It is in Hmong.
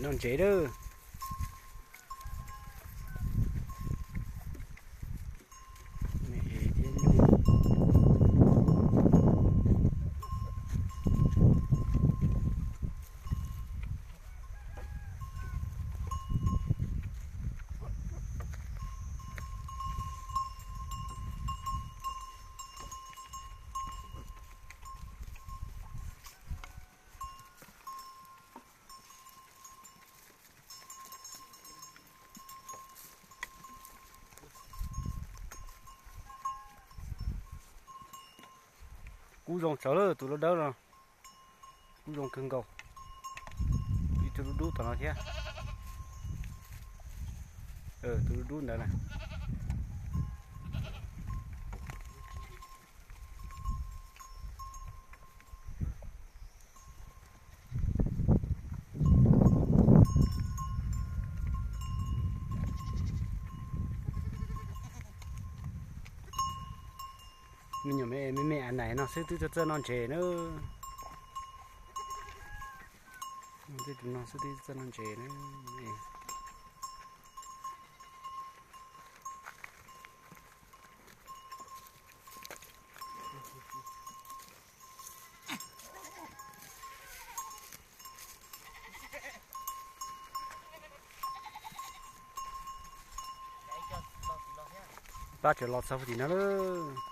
Noj ntses lawm. Me ev thiab nyuj. Kub zoo tsawv lawm tus dawb dawb no. Kub zoo kawg nkaus. Ib tug dub dub tom no thiab. Tus dub dub ntawd na. Me nyuam me me me a nais no xwb twb txawj txawj noj ntses na. Tej tus no xwb twb txawj noj ntses na. Pab tseem los txog tim no lawm.